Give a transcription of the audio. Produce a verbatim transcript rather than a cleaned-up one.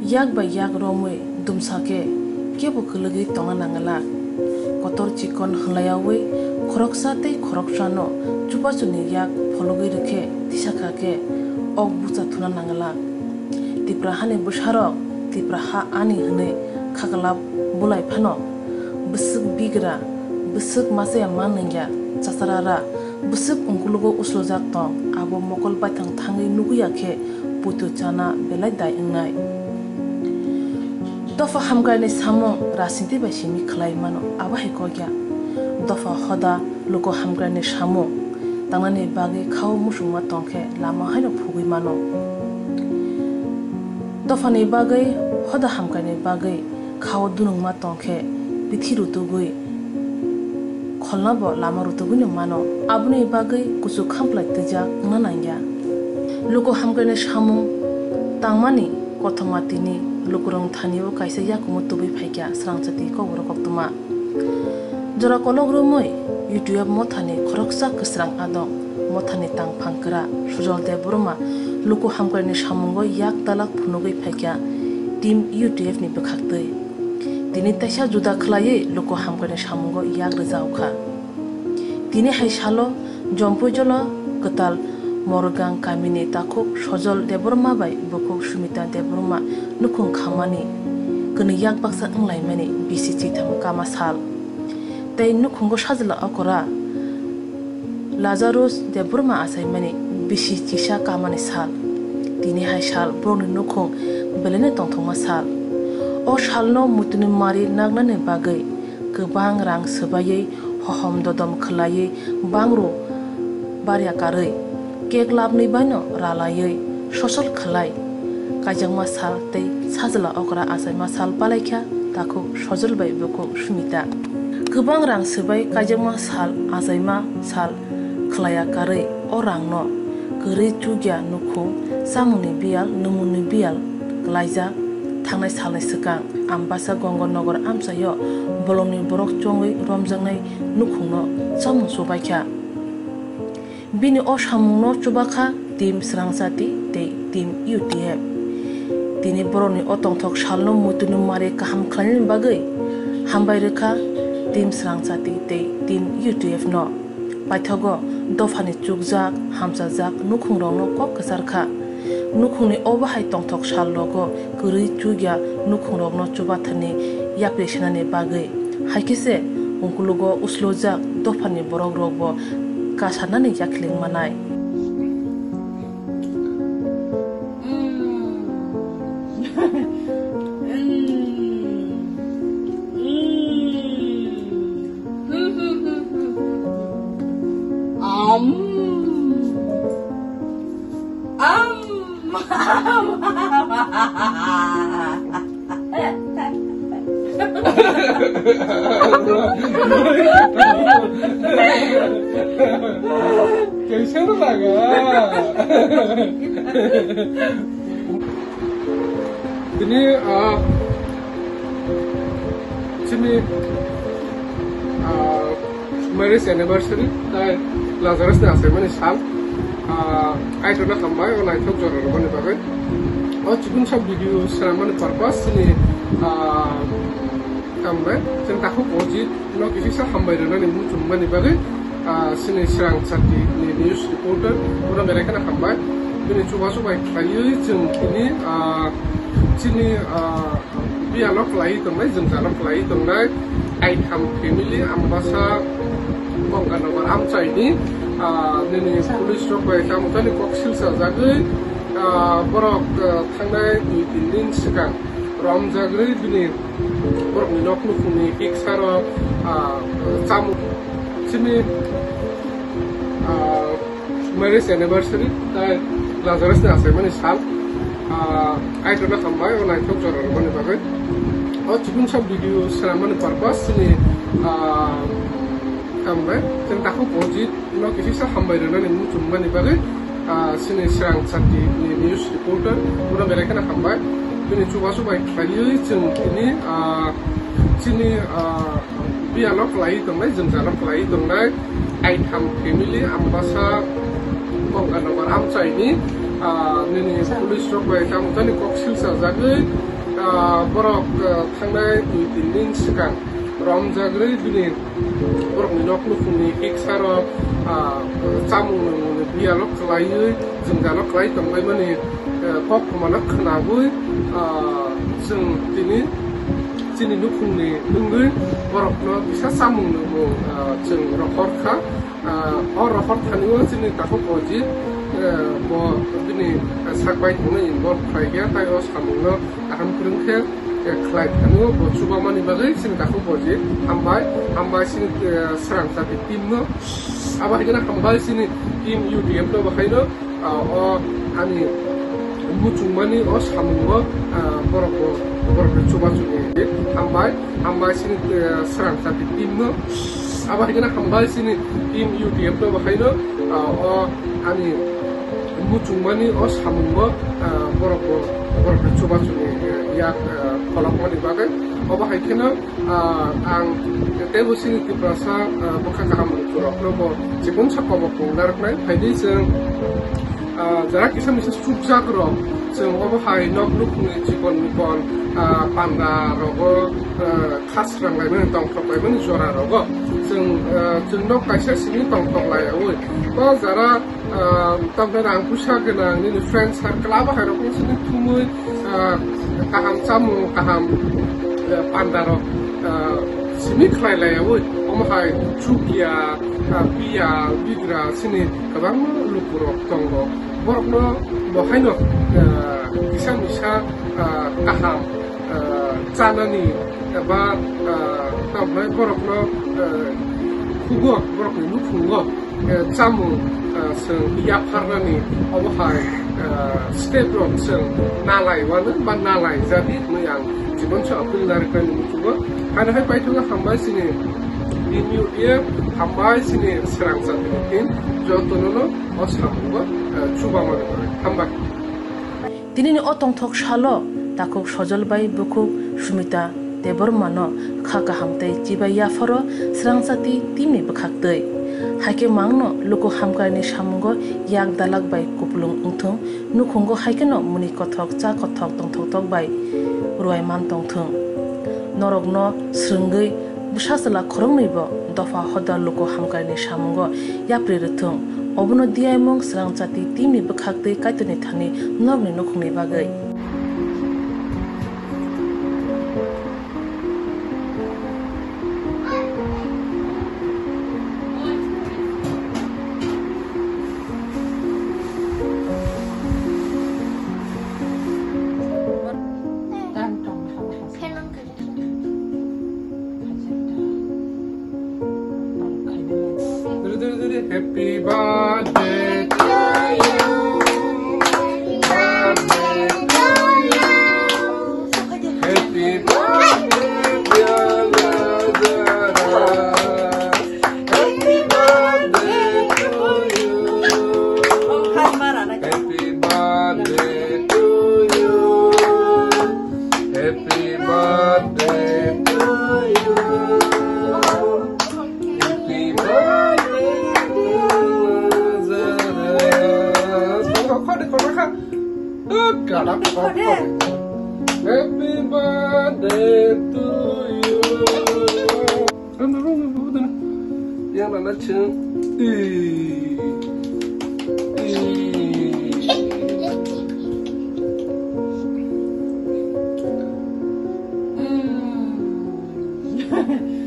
Yak bai yak romwi dumsa khe kebo kwlwgwi tongna nanglak. Kotor chikon hwnlayawi khoroksa tei khoroksano chubachuni yak phologwi rwkhe tisa kha khe ok bucha thuna nanglak. Tipra hani bwsarok Tipra ha ani hwnwi khaklap bulai phano, bwswk bigra, bwswk machaya ma nungya, chacharara, bwswk ungkulugo uslujak tong, abo mokol baithang thangwi nuguya khe puitu chana belai dai wngnai. Dopha hamkraini samung rajniti bai simi khlai mano, abo hai kokya. Dopha hoda luku hamkraini samung tangnani bagwi khao musungma tongkhe lama haino phugwi mano. Dophani bagwi hoda hamkraini bagwi khao dunungma tongkhe bithi rutugwi kholnabo lama rutugwino mano. Aboni bagwi kuchuk khamplai twijak wngna nangya. Luku hamkraini samung tangmani kothoma tini lukurokni thanio kaisa yakumu tubui phaikha, srangchati Kokborok koktwma. Jora kolok romwi U T F mothani khoroksa kwsrang adong, mothani tangphang kwra Sujol Debbarma luku hamkraini samungo yak talak phunugwi phaikha team U T F ni bwkhaktwi. Tini teisa juda khwlaiwi luku hamkraini samungo yak rwjaokha. Tini hai salo Jompuijolo kwtal Morgang kamini takhuk Sojol Debbarma bai bukhuk Sumita Debbarma nukhung khamani kwnwi yak baksa wnglaimani bisi chitham kama sal. Tei nukhungo sajla okra Lazarus Debbarma achaimani bisi chisa kamani sal. Tini hai sal borokni nukhung belaino tongthokma sal. O salno muituni mari nagnani bagwi kwbang rang swbaiwi, hohom dodom khwlaiwi, bangru barya karwi, kek labnwi baino ralaiwi sosol khwlai kaijakma sal tei sajla okra achaima sal palaikha takhuk Sojol bai bukhuk Sumita. Kwbang rang swbai kaijakma sal achaima sal khwlaiya karwi o rangno kwrwi chukya nukhung, chamungni biyal, nwngmungni biyal kwlaijak. Thangnai salni swkang Ambasa Gongornogor amchaio bolongni borok chongwi romjaknai nukhungno chamung chubaikha. Bini o samungno chubakha team Srangchati tei team U T F. Tini borokni o tongthok salno muituni mari kaham khlainani bagwi hambai rwkha team Srangchati tei team U T F no. Paithago dophani chukjak, hamchajak nukhungrokno kok kwcharkha. Nukhungni o bahai tongthok sal rogo kwrwi chukya nukhungrokno chubathani yapri senani bagwi. Hai khe se ungkulugo uslujak dophani borok rokbo kasarnani yakhleng manai. Kaisa no laga. Tini, ah, chini, ah, marriage anniversary, tai Lazarus ni achaimani sal. Ah, aitona hambai o naithok jora rwmani bagwi. O chikun sa video swnamani purpose chini, ah, hambai chini takhuk Ojit no kisi sa hambai rwnani muchungmani bagwi, ah, chini Srangchati ni news reporter, bono belai kheno hambai. Bini chubachu bai khlaiwi chwng tini, ah, chini, ah, biyalo khlaiwi tongnai, jwngjalo khlaiwi tongnai, Aitham family, Ambasa, Gonganagar amchaini, ah, nini police rok bai tamo tani kok silsa jagwi, ah, borok, ah, thangnai dui tin din swkang romjagwi bini borokni nok nukhungni hiksarok, ah, chamung chini, ah, marriage anniversary, tai Lazarus ni achaimani sal, ah, aitona hambai o naithok jora rwmani bagwi. O chikun sa video swnamani purpose chini, ah, hambai, chini takhuk Ojit no kisi sa hambai rwnani muchungmani bagwi, ah, chini Srangchati ni news reporter, bono belai kheno hambai. Bini chubachu bai khlaiwi chwng tini, ah, chini, ah, biyalo khlaiwi tongnai, jwngjalo khlaiwi tongnai, Aitham family, Ambasa, Gonganagar amchaini, ah, nini police rok bai tamo tani kok silsa jagwi, Ah, borok, ah, thangnai dui tin din swkang romjagwi bini borokni nok nukhungni hiksa rok, ah, chamung nwngmungni biyalo kwlaiwi jwngjalo kwlai tonglaimani, eh, kok khumano khwnawi, ah, chwng tini chini nukhungni wngwi borokno kisa chamung nwngmung, ah, chwng rohor kha. Ah, o rohor thani o chini takhuk Ojit, eh, bo bini, eh, sak bai thangno involve khlai ya, tai o samungno kaham kwrwng khe, eh, khlai thani o bo chubamani bagwi chini takhuk Ojit hambai, hambai chini, eh, Srang Jati team no, abo hai kheno hambai chini team U D F no bo haino, ah, o ani muchungmani o samungo, ah, borok bo, borokni chubachu ni hambai, hambai chini, eh, Srang Jati team no, abo hai kheno hambai chini team U D F no bo haino, ah, o ani muchungmani o samungo, ah, borok bo, borokni chubachu ni, eh, yak, eh, pholokmani bagwi. Obo hai kheno, ah, ang teibo chini Tiprasa, ah, bwkha kaham rokno bo chikon sa kobok pung narwknai. Phaidi chwng, ah, jara kisa misa chukjak rok, chwng obo hai nok nukhungni chikon mikon, ah, panda rogo, ah, khasrang laimani, tongthok laimani jora rogo chwng, ah, chwng nok kaisa simi tongthok laiyaui. O jara, ah, tamni rang puisa gwnang nini friend circle abo hai rokno sini thumui, ah, kaham chamung, kaham, ah, panda rok, ah, simi khlai laiyaui. Omo hai chukya, ah, piya, bigra sini kwbangma lukurok tongo. Borokno bo haino, ah, kisa misa, ah, kaham, ah, chanani eba, ah, tamni borokno, ah, khugo, borokni nukhungo, eh, chamung, ah, chwng yapharnani obo hai, ah, step rok chwng nalai wano ba nalai jadi hinwi ang chikon sa appeal narwknani muchungo. Haino hai paithago hambai chini team U D F, hambai chini Srang Jati ni team, jotono no o samungo, eh, chubamani bagwi. Hambai. Tinini o tongthok salo takhuk Sojol bai bukhuk Sumita Debbarma no kha kaham tei chibai yapharo Srang Jati team ni bwkhak twi. Haikhe mangno luku hamkrai ni samungo yak dalak bai kupulung wngthung, nukhungo haikheno muni kothok cha kothok tongthok tok bai ruai man tongthung. Norokno swrwngwi bwsa chwla khoroknwibo dopha hoda luku hamkrai ni samungo yapri rwthung. Obono diyaimung Srang Jati team ni bwkhak twi Kaitorni thani norokni nukhungni bagwi. Duri, duri, duri. Happy birthday to you. Happy birthday to you. Happy birthday, dear Lazarus. Happy birthday to you. Happy birthday to you. Happy birthday to you. Happy birthday to Lazarus. Happy birthday to you. Yang nana cheng. Ih. Ih. Hmm.